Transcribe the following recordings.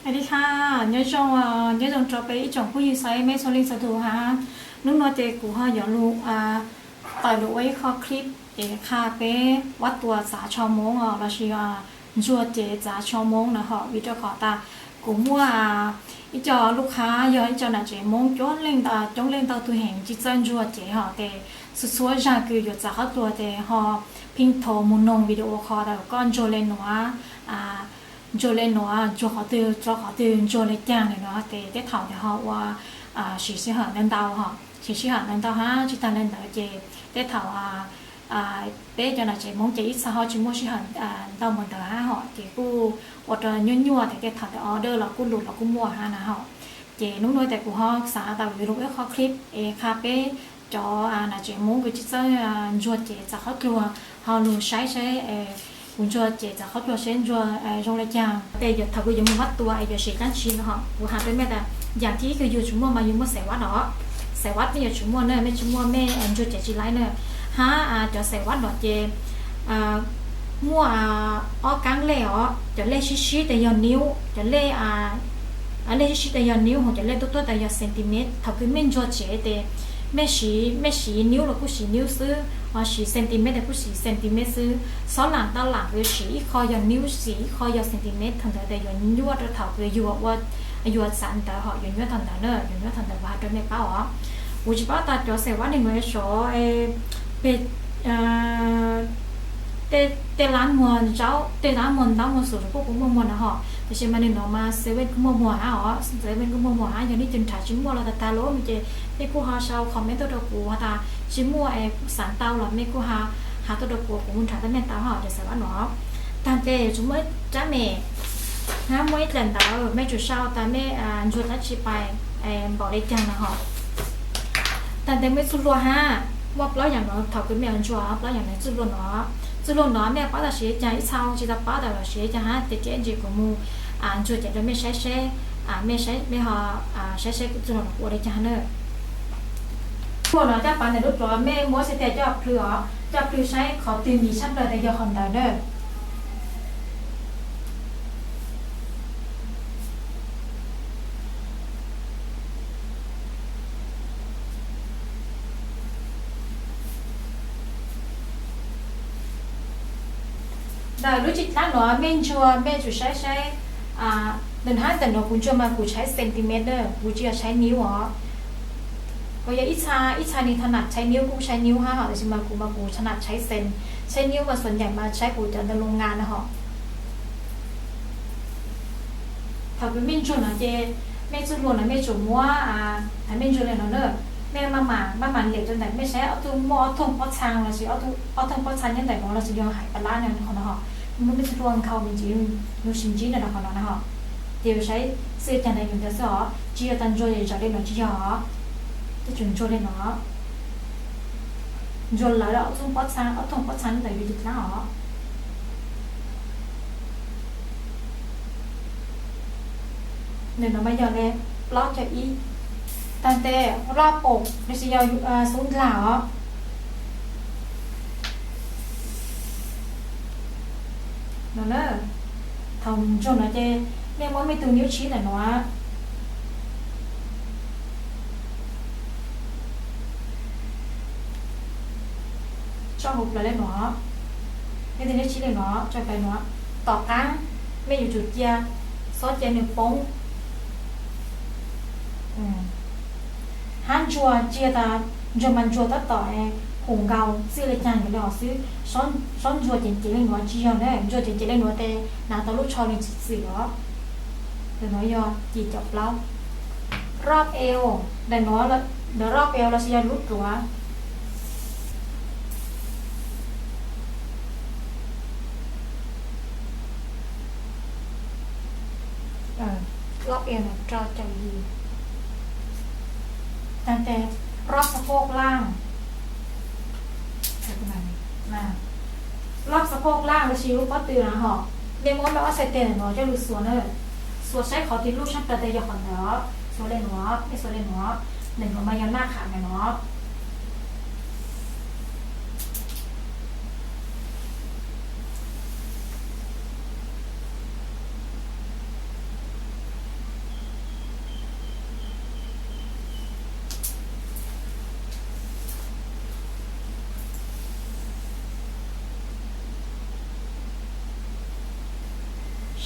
Sawv daws hab, nyob zoo, nyob zoo rau peb ib tsoom phooj ywg saib meb txhua leej txhua tus hab. Hnub no ces kuv ho yuav lug tawm lug ua ib qho clip es qha peb vab tua txav tsho Moob os, lossis ntsuag cev txav tsho Moob na hom, vim rau qhov tas kuv muaj ib co lub qhab yog ib co nam tsev Moob coob leej, coob leej ntau tug heev tsi txawj ntsuag cev hom, ces txhua txhua zag kws yuav txav qhob tluas ces ho pheej thov mus noog video qhov tas koj ntsuag le nuav, ntsuag le nuav, ntsuag qhov twg rau qhov twg, ntsuag le caag le nuav, ces tej thaum ces ho ua siv sij hawm ntau ntau hom, siv sij hawm ntau ntau hab. Tsi taag le ntawd ces tej thaum peb cov nam tsev Moob ces ib txha ho tsi muaj sij hawm ntau npaum ntawd hab hom, ces kuj ua rau nyuaj nyuaj, ces tej thaum tas order los kuj lug los kuj muaj hab na hom. Ces hnub no tas kuv ho xav tas yuav lug ua ib qho clip es qha peb cov nam tsev Moob kws tsi txawj ntsuag cev txav qhob tluas ho lug saib seb kuv ntsuag cev txav qhob tluas seb ntsuag zoo le caag. Ces thaum kws yuav mus vab tua es yuav siv dlaab tsi no hom, kuv has rau mej tas yaam thib ib kws yug tsum muaj mas yug muaj xaim vab os. Xaim vab mej yuav tsum muaj na, mej tsi muaj mej ntsuag cev tsi laib na. Hab cov xaim vab no ces muaj ob kaab lej os, cov lej sib sib tas yog niub, cov lej, lej sib sib tas yog niub, ho cov lej tuab tuab tas yog centimeter. Thaum kws mej ntsuag cev tes mej siv, mej siv niub los kuj siv niub xwb, ho siv centimeter tas kuj siv centimeter xwb. Xob lam tau lam kws siv ib qho yog niub, siv ib qho yog centimeter, thaum ntawd tas yuav nyuaj rau thaum kws yug ua, yug txav ntawd hom, yuav nyuaj thaum ntawd na, yuav nyuaj thaum ntawd kuv has rau mej paub os. Kuv tsi paub tas cov xaim vab neeg nuav yuav sov peg tej laab muag ntaub, tej laab muag ntaub muag xum kuj kuj muaj muag na hom, tab sis mas nwg nuav mas seven kuj muaj muag hab os, seven kuj muaj muag hab. Yog nej cov nrhav tsi muaj los tag tag lawm no ces nej kuj ho sau comment tuaj rau kuv has tas tsi muaj es kuv xav tau los mej kuj has tuaj rau kuv, kuv mus nrhav tuaj mej tau hab cov xaim vab nuav. Taag tes yuav tsum muaj ib rab mem, hab muaj ib dlaim ntawv, mej tsum sau tas mej ntsuag dlaab tsi pais npaum le caag na hom. Taag tes muaj ib txuj hlua hab, muaj plaub yaam nuav, thaum kws mej yuav ntsuag plaub yaam nuav, txuj hlua nuav, txuj hlua nuav mej paub tas siv le caag, ib txha tsi tau paub tas los siv le caag hab, ces tseeb ntsis kuv mus ntsuag cev rau mej saib seb, mej saib, mej ho saib seb txuj hlua nuav kuv ua le caag na. Txuj hlua nuav coj pav ntawm lub tuav, mej muab xav tias coj plhws os, coj plhws saib qhov twg mis tshaj plawg tas yog qhov ntawd na. Ntawm lub tsib dlaab nuav mej ntsuag mej tsum saib saib, ntawm hab ntawm nuav kuv ntsuag mas kuv saib centimeter, kuv tsi yog saib niub os. Kuv yog ib txha, ib txha nwg tha nam saib niub kuj saib niub hab hom, tab sis mas kuv mas kuv tha nam saib cen, saib niub mas xuam nyaim mas saib kuv cov ntawv loo ngaa na hom. Thaum kws mej ntsuag no ces mej txuj hlua no mej tsum muab, mej ntsuag le no na, mej maj mam, maj mam lem rau ntawm mej saib ob tug muaj ob thooj pob txhaa lossis ob thooj pob txhaa nyob ntawm no lossis yog hais pab lab no qhov no hom, muab mej txuj hlua nkhaus me ntsis, lug sib ntsib no rau qhov no na hom. Ces yus saib xwb caag ntawd yus ntawd xwb os, tsi yog tas ntsuag zawv le no tsi yog os. Tej tsum ntsuag le no, ntsuag lawv ob tug pob txhaa, ob thooj pob txhaa ntawm yus cov dlaab os. Ntawm no mas yog le plaub caug ib. Taag tes roj pum lossis yog xub ndlag os. No na, thaum ntsuag no ces mej muab mej tug niub tsib ntawm no tso huv plawv le no, mej tug niub tsib le no tso huv plawv no, tom qaab mej yuav tsum cia, xob cia nwg poob. Hab ntsuag tsi yog tas ntsuag mas ntsuag tab tom huv nkaus txij le caag yuav le os xwb. Xob ntsuag ceev ceev le nuav tsi yog na, ntsuag ceev ceev le nuav tes hnav tau lub tsho le txwm txwm os. Ntawm no yog yim caum plaub. Roj eo, ntawm no, ntawm roj eo lossis yog lub duav. Roj eo no rau caum yim. Taag tes roj xapooj laaj, roj xapooj laaj lossis lub pob tw na hom, mej muab mej ob txhais tes ntawm no coj lug xuas na, xuas saib qhov twg lub tshaj plaws tas yog qhov ntawd, xuas le no, mej xuas le no, ntawm no mas yog naj qham ntawm no.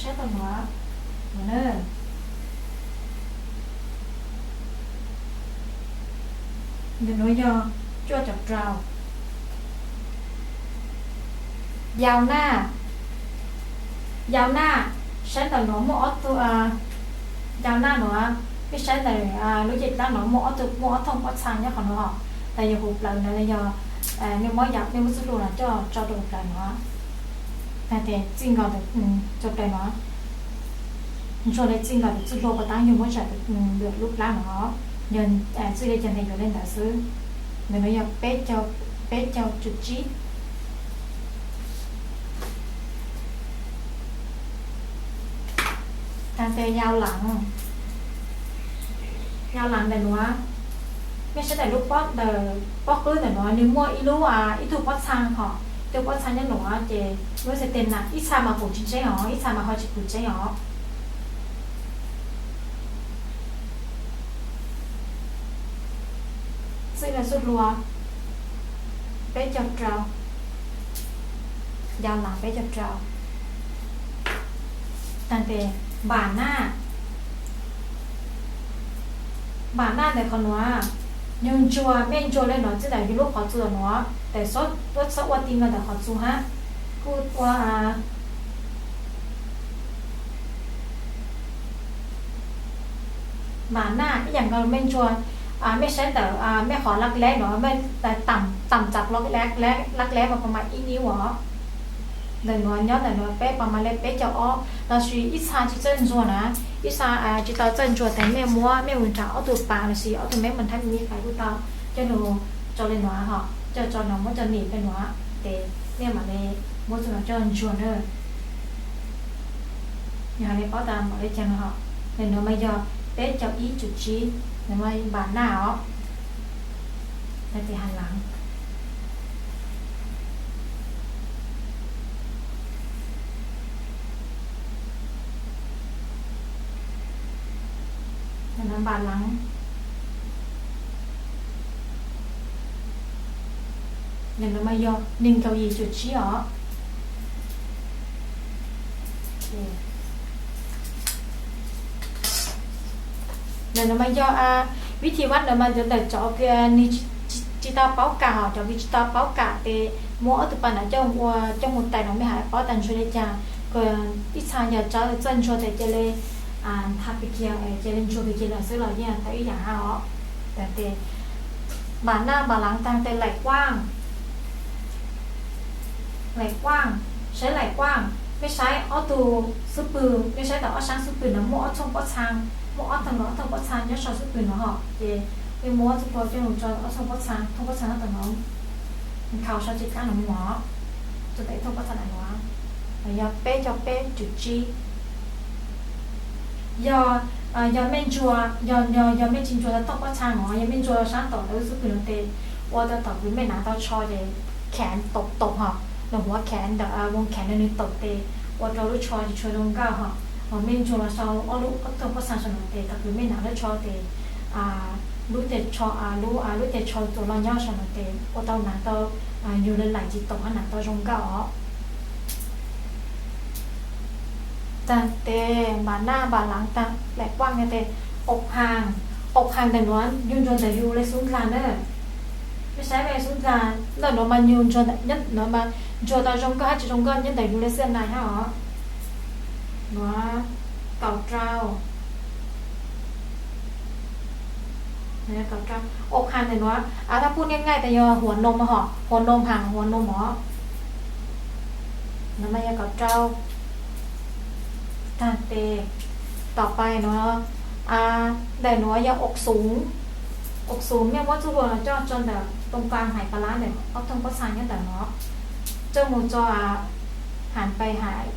Saib tau nuav, nuav na, ntawm nuav yog cuaj caum rau. Yau naj, yau naj, saib ntawm nuav muaj ob tug, yau naj nuav, peb saib ntawm lub caj dlaab nuav muaj ob tug, muaj ob thooj pob txhaa nyob qhov nuav hos, tas yog huv plawv nuav los yog nej muab yau, nej muab txuj hlua nuav coj tso rau huv plawv nuav. Tag tes txij nkaus ntawm plawv nuav, ntsuag le txij nkaus ntawm txuj hlua puas taab yug muab zam ntawm lub plab nuav, yog txij le caag tes yuav le ntawd xwb. Ntawm nuav yog peb caug tsib. Tag tes yau lav, yau lav ntawm nuav, mej saib ntawm lub pob, ntawm pob qwb ntawm nuav nwg muaj ib lub, ib tug pob txhaa hos, tug pob txhaa nyob nuav ces lub xab tes na ib txha mas pum tsis ntseeb hos, ib txha mas ho tsis pum ntseeb os. Txij le txuj hlua peb caug rau, yau lav peb caug rau. Tag tes npam naj, npam naj ntawm qhov nuav, yug ntsuag, mej ntsuag le nuav txij ntawm yug lub qhov txug nuav tes tuab txhob ua ti nkaus ntawm qhov txug hab, kuj ua npam naj ib yam nkaus mej ntsuag, mej saib ntawm mej qhov lab leb nuav, mej tam txam lab leb mas pab mas ib niv os. Ntawm nuav nyob ntawm nuav peb pab mas le peb caug ob lossis ib txha tsis txawj ntsuag na, ib txha tsis tau txawj ntsuag tes mej muab mej mus nrhav ob tug pas lossis ob tug meb mas nrhav me me fais kuj tau, coj lug tso le nuav hos, coj tso nuav muab cov nim le nuav tes mej mam le muab txug nuav coj ntsuag na. Yog hais le paub tas npaum le caag no hos, ntawm nuav mas yog peb caug ib tsum tsib, npam naj os. Tes has lav, npam lav, ntawm nuav mas yog neeg nkaum yim tsum tsib os. Ntawm nuav mas yog vib thi vab ntawm mas ntawm cov kws nwg tsis tau paub kam hos, cov kws tsis tau paub kam tes muab ob tug pas ntawd coj ua coj mus tais nuav mej has paub tas ntsuag le caag. Ib txha yog txawj ntsuag tes cia le ntha pig kiag, cia le ntsuag pig kiag lawm xwb los yeej tau ib yam hab os. Tag tes npam naj npam lav tag tes laim quaj, laim quaj, saib laim quaj, mej saib ob tug xub pwg, mej saib ntawm ob saab xub pwg nuav muaj ob thooj pob txhaa, muaj ob thooj, ob thooj pob txhaa nyob sau xub pwg nuav hos ces mej muab txuj hlua coj mus tso ob thooj pob txhaa, thooj pob txhaa nyob tom nuav, nkhaus sau tsis kaab nuav mog, tso tau ib thooj pob txhaa nuav, yog peb caug peb tsum tsib. Yog, yog mej ntsuag, yog, yog mej tsis ntsuag tau thooj pob txhaa nuav, yog mej ntsuag saab tom lub xub pwg nuav tes ua rau tom kws mej nav tau tsho ces kheev taum taum hos, lub huv kheev ntawm voo kheev le nwg taum tes ua rau lub tsho tsis tshua zoo nkauj hos. Hos mej ntsuag los sau ob lub, ob thooj pob txhaa sau nuav tes thaum kws mej nav lub tsho tes lub teg tsho, lub, lub teg tsho txuas lug nyob sau nuav tes ua tau nav tau yug le laim tsis taum hab nav tau zoo nkauj os. Tag tes npam naj npam lav tag laim quaj tes, aum haas, aum haas ntawm nuav yug ntsuag ntawm yug le xub ndlag na. Mej saib mej xub ndlag ntawm nuav mas yug ntsuag, nuav mas ntsuag tau zoo nkauj hab tsis zoo nkauj nyob ntawm yug le xub ndlag hab os. Nuav kaum rau, aum haas ntawm nuav, tab pub nej ngaij tas yog huav noom hos, huav noom haas, huav noom os. Nuav mas yog kaum rau. Tag tes, tom pais nuav, ntawm nuav yog aum xoov, aum xoov mej muab txuj hlua nuav coj tso ntawm too paa hais pas lab ntawm ob thooj pob txhaa nyob ntawm nuav, coj mus tso haas pais hais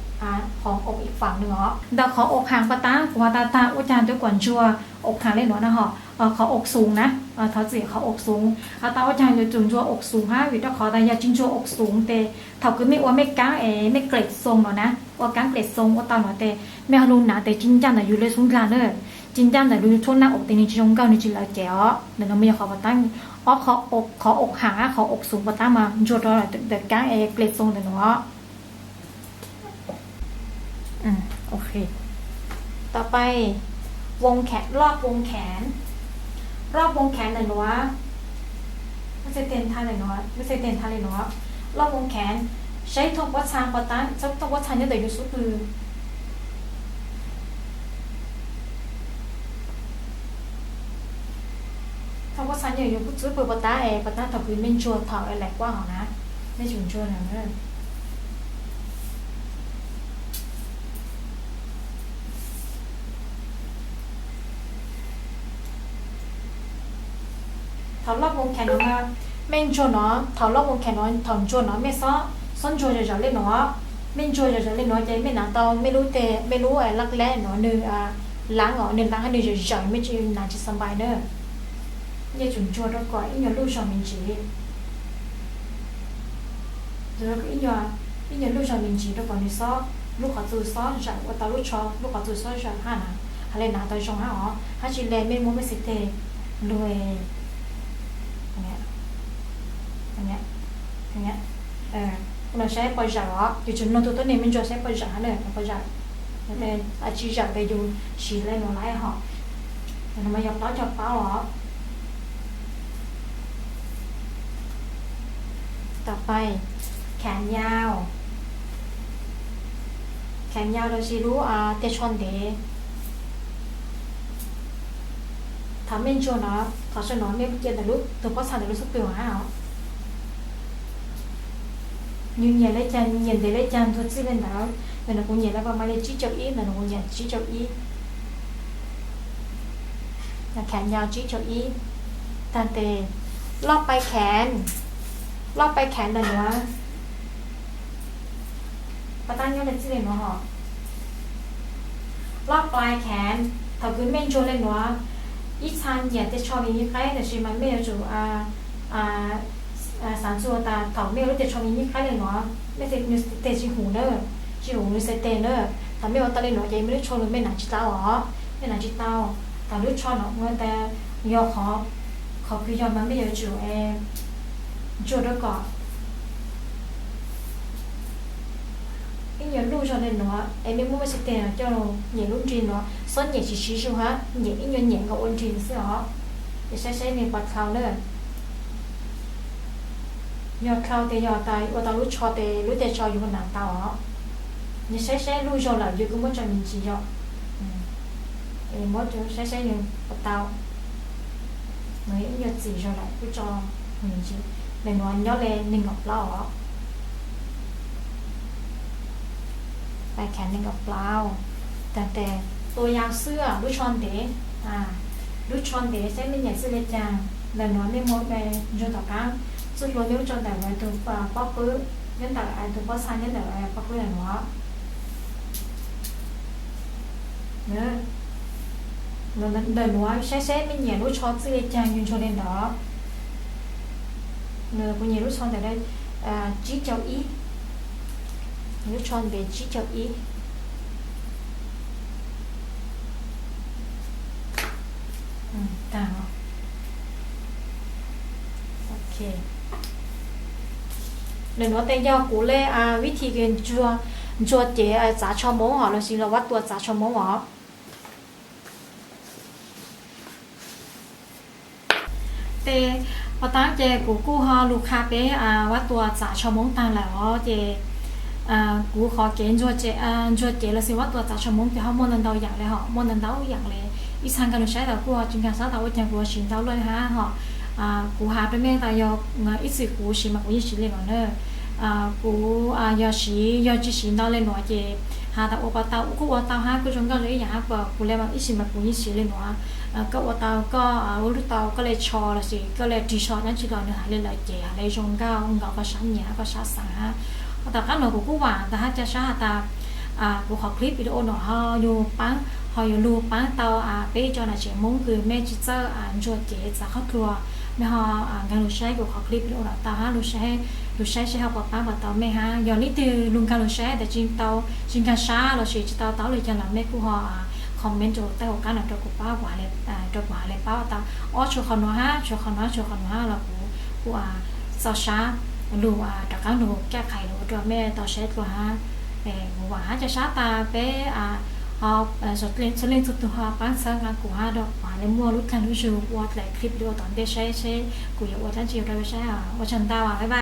qhov aum ib faam nws os. Ntawm qhov aum haas pas tab kuv has tas tag ua caag twb kuas ntsuag aum haas le nuav na hos, qhov aum xoov na, thov txim qhov aum xoov, has tas ua caag yuav tsum ntsuag aum xoov hab vim rau qhov tas yog tsis ntsuag aum xoov tes thaum kws mej ua mej kaab es mej kles xoo nuav na, ua kaab kles xoo ua tau nuav tes mej ho lug nav tes ci ncaaj ntawm yug le xub ndlag na, ci ncaaj ntawm lug tshuab naj aum tes nwg tsis zoo nkauj nwg tsis lawv ces os. Ntawm nuav mas yog qhov pas tab, ob qhov aum haas hab qhov aum xoov pas tab mas ntsuag rau ntawm kaab es kles xoo ntawm nuav. Tau pais, voo khev, loj voo khev, loj voo khev ntawm nuav, lub txhais tes ntha li nuav, lub txhais tes ntha li nuav, loj voo khev, saib thooj pob txha pov tab, thooj pob txha nyob ntawm yug xub pwg. Thooj pob txha nyob yug xub pwg pov tab es pov tab thaum kws mej ntsuag thaum laim kuab hov na, mej tsum ntsuag na. Thaum loj voo khev no, mej ntsuag no, thaum loj voo khev no, thaum ntsuag no mej xob, xob ntsuag zawm zawm li no. Mej ntsuag zawm zawm li no ces mej nav tau mej lub teg, mej lub laj lab no nwg laav os, nwg laav hab nwg zawm zawm, mej tsi nav tsi xa npais na. Mej tsum ntsuag rau kom ib nyuag luj zog me ntsis. Ib nyuag luj zog me ntsis rau kom nwg xob, lub qhov txug xob zawm ua tau lub tsho, lub qhov txug xob zawm hab na, hab le nav tau zoo hab os, hab tsi le mej muab mej xib teg lug no saib puas zawm os, yus tsum nug tug tuab neeg mej ntsuag saib puas zawm hab na, puas zawm. Tsi zawm tes yus siv le nuav lawm hos. Nuav mas yog plaub cog paub os. Tau pais, khav nyau, khav nyau los sis lub teg tsho ntev. Thaum mej ntsuag no, thaum sawv no mej cia ntawm lub tug pob txha ntawm lub xub pwg hab os. Yus nyiam le caag, nyiam ntev le caag ntsuag txij le ntawd. Ntawm no kuv nyiam le pas mas le tsib caug ib, ntawm no kuv nyiam tsib caug ib. Khav nyau tsib caug ib. Tag tes, loj pais khav, loj pais khav ntawm nuav. Pov tab nyob le txij le nuav hos. Loj pais khav, thaum kws mej ntsuag le nuav, ib txha nyiam teg tsho me nyuam qaib tab sis mas mej yuav tsum xav ntxuag tas thaum mej ua lub teg tsho me nyuam qaib le nuav, mej teg tsi hum na, tsi hum nwg xib teg na. Thaum mej ua tau le nuav ces mej lub tsho nuav mej nav tsi tau os, mej nav tsi tau. Thaum lub tsho no ua tas yog qhov, qhov kws yog mas mej yuav tsum ntsuag rau kom ib nyuag luj zog le nuav es mej muab mej xib teg no coj nyem lub nrig nuav, xob nyem tsis siv zug hab, nyem ib nyuag nyem nkaus ua nrig xwb os. Es saib saib nwg puas dlhau na. Yog dlhau tes yog tas ua tau lub tsho tes lub teg tsho yus nav tau os. Nwg saib saib luj zog lawm yus kuj muab tso me ntsis yog, muab saib saib nwg puas tau. Nwg ib nyuag txim zog lawm kuj tso me ntsis. Le nuav nyob le nees nkaum plaub os. Pais khav nees nkaum plaub. Tag tes, tua yau xwb lub tsho ntev. Lub tsho ntev saib mej nyiam txij le caag. Ntawm nuav mej muab ntsuag tom qaab, txuj hlua mej muab tso ntawm nuav tug pob qwb, nyob ntawm tug pob txha nyob ntawm pob qwb ntawm nuav. Ntawm nuav saib saib mej nyiam lub tsho txij le caag yus ntsuag le ntawd. Kuv nyiam lub tsho ntawm tsib caug ib, lub tsho ntev tsib caug ib. Ntawm nuav tes yog kuv le vib thib kws ntsuag cev txav tsho Moob hos lossis los vab tua txav tsho Moob os. Tes pov tab ces kuv kuj ho lug qha peb vab tua txav tsho Moob taag lawm os ces kuv qhov kev ntsuag cev lossis vab tua txav tsho Moob ces ho muaj ntau ntau yaam le hos, muaj ntau ntau yaam le. Ib txha nkag lug saib tas kuj ho tsis nkag sab tas ua caag kuv ho siv ntau luaj hab hos. Kuv has rau mej tas yog ib txwm kuv siv mas kuv yeej siv le nuav na. Kuv yog siv, yog tsis siv ntau le nuav ces has tas ua puas tau, kuj ua tau hab kuj zoo nkauj zoo ib yaam hab, kuv le ib txwm mas kuv yeej siv le nuav. Koj ua tau koj ua lub tau koj le tsho lossis koj le rig tsho dlaab tsi los nwg has le lawm ces has le zoo nkauj nkaus koj sab nyiam koj sab xaav hab. Ho tom qaab nuav kuv kuj vaam tas hab ca sab has tas kuv qhov clip video no ho yug paab, ho yuav lug paab tau peb cov nam tsev Moob kws mej tsis txawj ntsuag cev txav qhov dluag, mej ho nkag lug saib kuv qhov clip video no tau hab lug saib, lug saib saib ho puas paab puas tau mej hab. Yog leej twg lug nkag lug saib tas tsis tau, tsis nkag sab lossis tsis tau tau le caag los mej kuj ho comment rau taag hauv qab no rau kuv paub, rau kuv has le paub tau. Ob tshuav qhov nuav hab, tshuav qhov nuav, tshuav qhov nuav hab los kuv kuj txaus sab lug rov qaab lug kaj qhais lug ua rau mej tau saib dlua hab. Kuv vaam hab ca sab tas peb Ho txhua leej txhua tus ho pab txhawb nqa kuv hab rau kuv hab le muaj lub dlaag lub zug ua dlaim clip li ua tom ntej saib seb kuv yuav ua dlaab tsi rau peb saib. Ua tsaug ntau, bye bye.